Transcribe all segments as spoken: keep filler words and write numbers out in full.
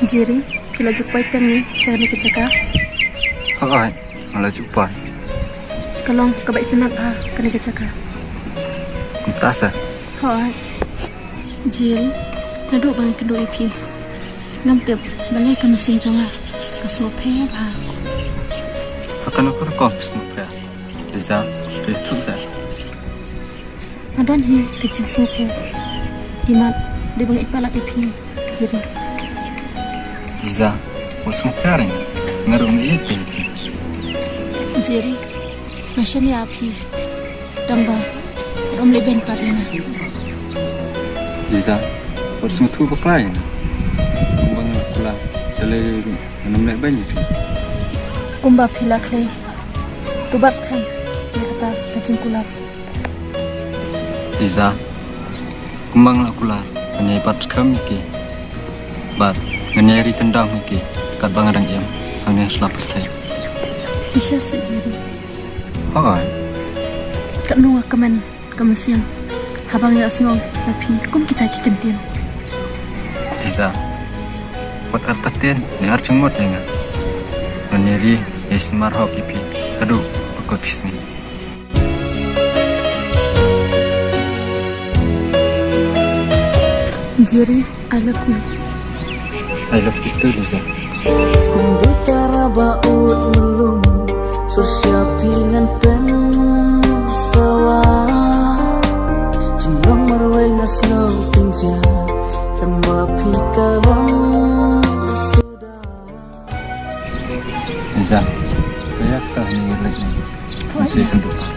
Jerry, phi la ju poi tang ne sha kane ka jaka? Hooid, nga la ju poi. Ka long kaba itynnad bha kane ka jaka. Kumta sa. Hooid. Jerry, naduh ba nga kynduh ïa phi, ngam tip balei ka mynsiem jong nga ka sngewpher bha. Ha kano ka rukom sngewpher? Liza, to ïathuh sa. Nga don hi ka jingsngewpher. Imat, dei ba nga ïeit palat ïa phi, Jerry. Liza, wat sngewpher ïa nga. Nga ruh nga ïeit ïa phi. Jerry, nga shaniah ïa phi. Tang ba wat ym lehbeiñ pat ïa nga. Liza, wat sngewthuh bakla ïa nga. Kumba nga la kular, da lei lei ruh ngan ym lehbeiñ ïa phi. Kumba phi la khlei, to bat skhem ïa kata ka jingkular. Liza, kumba nga la kular, ngan ïai bat skhem ïa ki. Bad ngan ïai ri kyndang ïa ki katba nga dang im hangne ha sla pyrthei. Shisha seh, Jerry? Hooid. Katno nga kmen ka mynsiem haba nga ïohsngew na phi kum kita ki kyntien. Liza, wat artatien ne arjingmut ïa nga. Ngan ïai ri ïai sumar hok ïa phi haduh ba kut ki sngi. Jerry, I love you. I love you too, Liza. Kum dei tara ba ud mlum, sur sha phi ngan pynpawa. Jinglong marwei nga sngew pynjah, pynma phi ka long suda. Liza, kaei kata ngi leit ne? Ngi sa ïakynduh pat.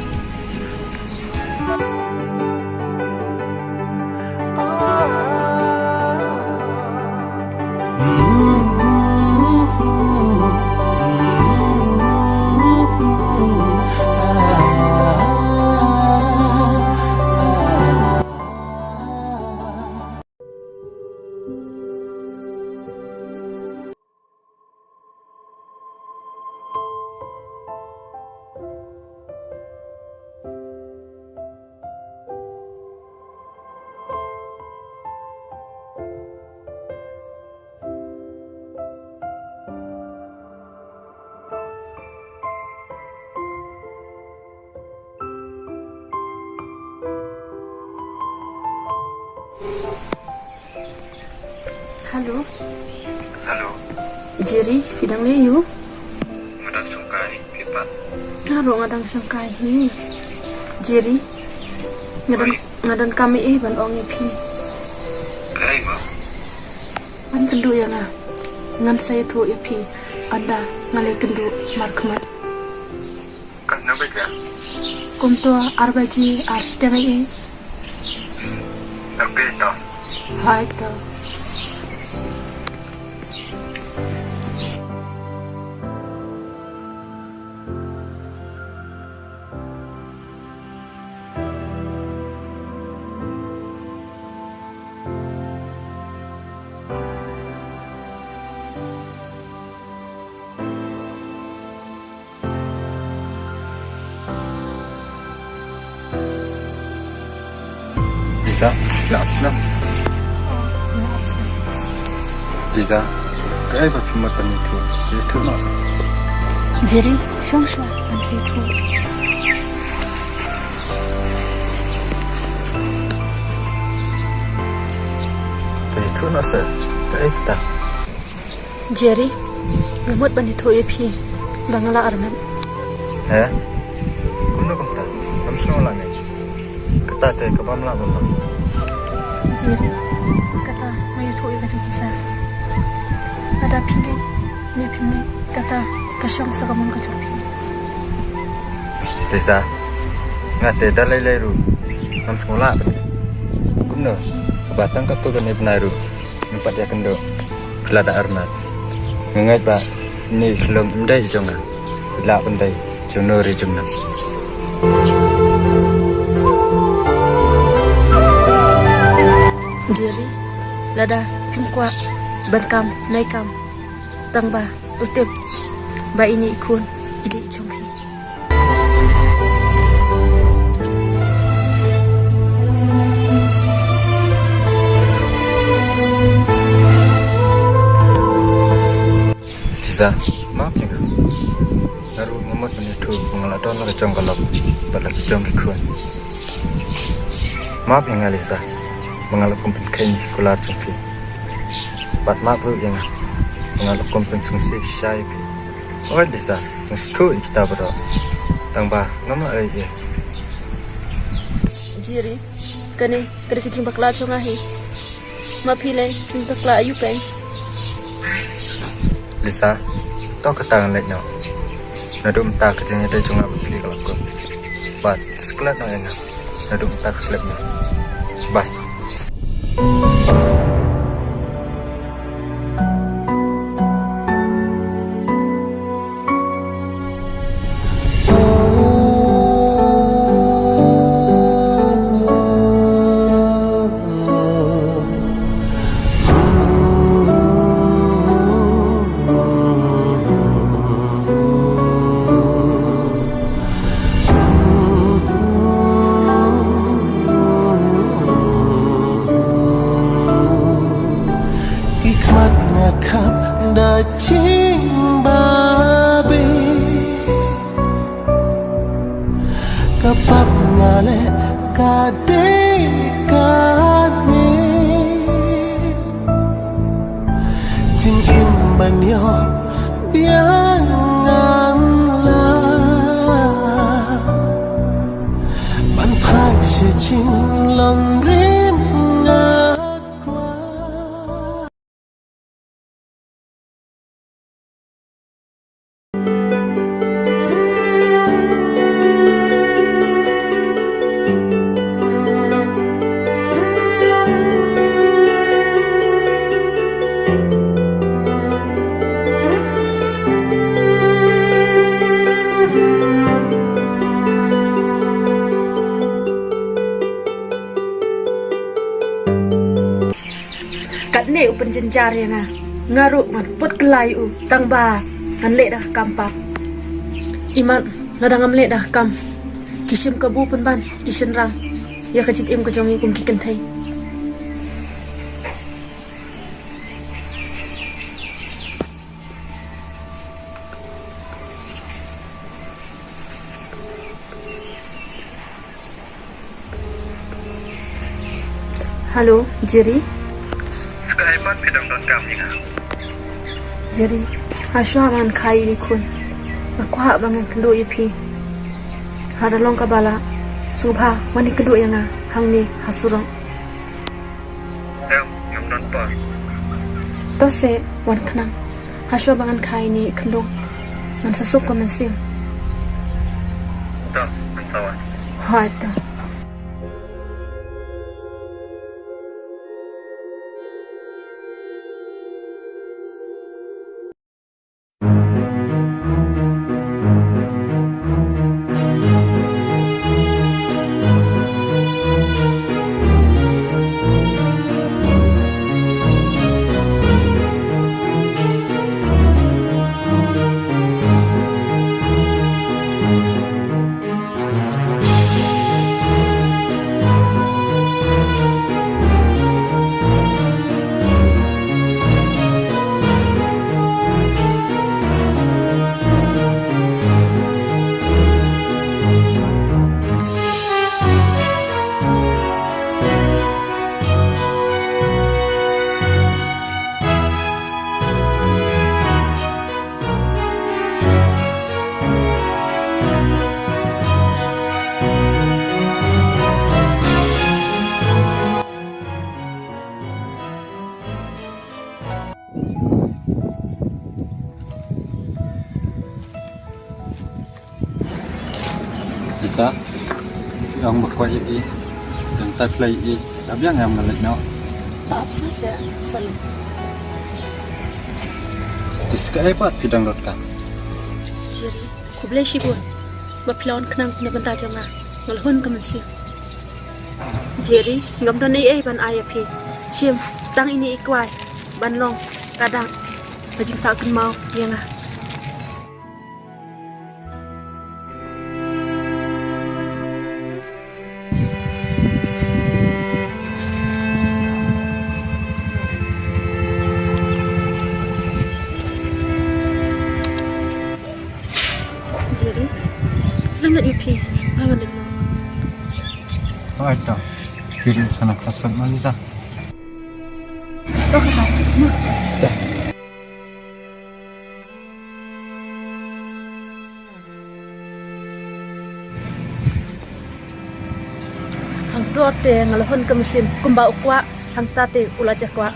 Hello. Hello. Jerry, phi dang leh aiu? Nga dang shongkai, phi pat? Nga ruh nga dang shongkai hi. Jerry, nga don, oi, nga don kam ei ei ban ong ïa phi. Kaei mo? Ban kynduh ïa nga. Ngan sa ïathuh ïa phi ynda nga la ïakynduh markhmat. Katno baje? Kumto ar baje ar shiteng ei ei. Okay to. Hooid to. Liza, la ap snem. Liza, kaei ba phi mut ban ïathuh? Ïathuh noh sa. Jerry, shong shuwa, ngan sa ïathuh. Te ïathuh noh sa, kaei kata? Jerry, nga mut ban ïathuh ïa phi ba nga la armet. He? Kumno kumta? Ngam sngew lang ei. Kata te kaba ym lah ban long. Jerry, kata nga ïathuh ïa ka jingshisha. Lada phi ngeit ne phim ngeit, kata ka shong sa ka mon ka jong phi. Liza, nga te da lei lei ruh ngam sngew lah ban. Kumno ba tang katto katne bnai ruh Nga pat ïakynduh. Phi la da armat. Nga ngeit ba ine i khyllung ym dei jong nga. I la pyndei jong no re jong no. Jerry, lada phim kwah ban kam, nai kam. Tang ba u tip ba ine i khun i dei jong phi. Lisa, map ïa nga. Nga ruh nga mut ban ïathuh ba nga la don la ka jong ka lok bad la ka jong ki khun. Map ïa nga Lisa, ba nga la kum pynkheiñ ïa ki kular jong phi. Bad map ruh ïa nga ba nga la kum pynsngewsih shisha ïa phi. Oi Lisa, nga sngewthuh ïa kita baroh. Tang ba ngam lah ïa. Jerry, kane ka dei ka jingbakla jong nga hi. Ma phi lei, phim bakla aïu kein? Lisa, to kata ngan leit noh. Naduh mynta ka jingïadei jong nga bad phi ka la kut. Bad sa klet noh ïa nga. Naduh mynta ka klet noh. Bye. Ki khmat nga khap da jingbabe. Ka pap nga leh ka dei kane. Jingim ban ïoh biang ngan lah. Ban phai sha jinglong rim nga kwah. Katne u pynjynjar ïa nga. Nga ruh ngan put kylla ïa u tang ba ngan leh da ka kam pap. Imat lada ngam leh da ka kam, ki shim kabu pynban ki shynrang ïa ka jingim ka jong ngi kum ki kynthei. Hello, Jerry. Skai pat phi dang donkam ïa nga? Jerry, hashwa ban kha ïa ine i khun, nga kwah ban ïakynduh ïa phi. Lada long kaba lah, sngewbha wan ïakynduh ïa nga hangne ha surok. Em, ngam don por. To se wan khnang. Hashwa ba ngan kha ïa ine i khyndong, ngan sa suk ka mynsiem. To, ngan sa wan. Hooid to. Lisa, ong ba kwah ïa i, ong tai phi la ïa i, la biang ïa nga leit noh. Ap sngewsih, Sally. Te sa kaei pat phi dang rot ka? Jerry, khublei shibun ba phi la wan khnang na bynta jong nga. Nga la hun ka mynsiem. Jerry, ngam don ei ei ban ai ïa phi. Shim tang ine i kwai ban long ka dak ka jingsah kynmaw ïa nga. Jerry, sdang leit ïa phi. Nga leit noh. Ai ta. Jerry, sa na khasam ma Lisa. Hangto te nga la hun ka mynsiem kumba u kwah, hangta te u la jah kwah.